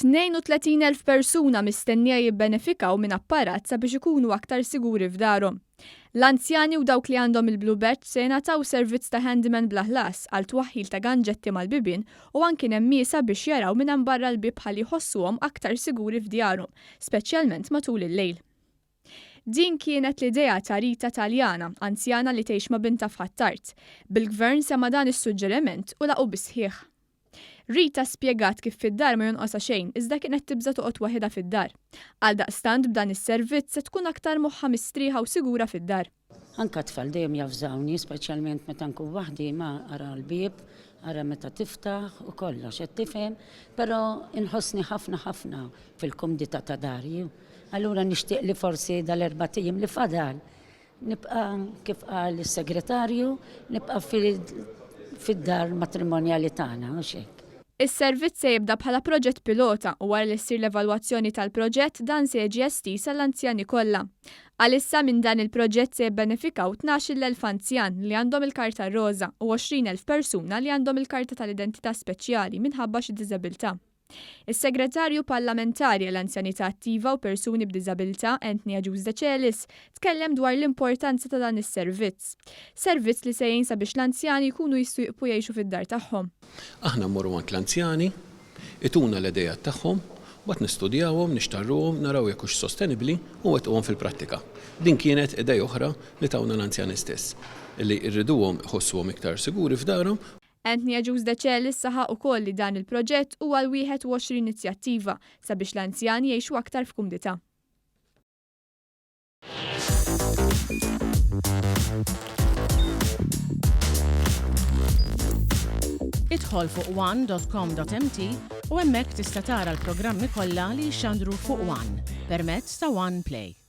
32,000 persuna mistennija jibbenefikaw minn apparat sabiex ikunu aktar siguri f'darhom. L-anzjani u dawk li għandhom il-Blue Badge se jingħataw servizz ta' handyman bla ħlas għal twaħħil ta' ganġetti mal-bibien u anki nemmiesa biex jaraw minn hemm barra l-bieb ħalli jħossuhom aktar siguri f'djarhom, speċjalment matul il-lejl. Din kienet l-idea ta' Rita Taljana, anzjana li tgħix ma' bintha f'Ħ'Attard. Bil-Gvern sema' dan is-suġġeriment u laqgħu bis-sħiħ. Rita spjegat kif fid-dar ma jonqosha xejn iżda kienet tibża' toqgħod waħidha fid-dar. Għaldaqstant b'dan is-servizz se tkun aktar moħħha mistrieħa u sigura fid-dar. Anke t-tfal dejjem javżawni, speċjalment meta nkun waħdi, ma ara l-bieb, ara meta tiftaħ u kollox, qed tifhem? Però inħossni ħafna ħafna fil-kumdità ta' dari. Allura nixtieq li forsi dal-erbat ijiem li fadal Nibqa', kif qal is-Segretarju, nibqa' fid-dar matrimonjali tagħna, hux hekk? Is-servizz se jibda bħala proġett pilota u wara li ssir l-evalwazzjoni tal-proġett dan se jiġi estiż għall-anzjani kollha. Għalissa minn dan il-proġett se jibbenefikaw 12,000 anzjan li għandhom il-karta r-roża u 20,000 persuna li għandhom il-karta tal-identità speċjali minħabba xi diżabilità. Is-Segretarju Parlamentari għall-Anzjanità Attiva u Persuni b'Diżabilità, Anthony Agius Decelis, tkellem dwar l-importanza ta' dan is-servizz. Servizz li se jgħin sabiex l-anzjani jkunu jistgħu jibqgħu jgħixu fid-dar tagħhom. Aħna mmorru għand l-anzjani, ituna l-ideat tagħhom, mbagħad nistudjawhom, nixtarruhom, naraw jekk hux sostenibbli u nwettquhom fil-prattika. Din kienet idea oħra li tawna l-anzjani stess, li rriduhom iħossuhom iktar siguri f'darhom. Anthony Agius Decelis saħaq ukoll li dan il-proġett huwa l-21 inizjattiva sabiex l-anzjani jgħixu aktar f'kumdità. Idħol fuq one.com.mt u hemmhekk tista' tara l-programmi kollha li jixxandru fuq One permezz ta' One Play.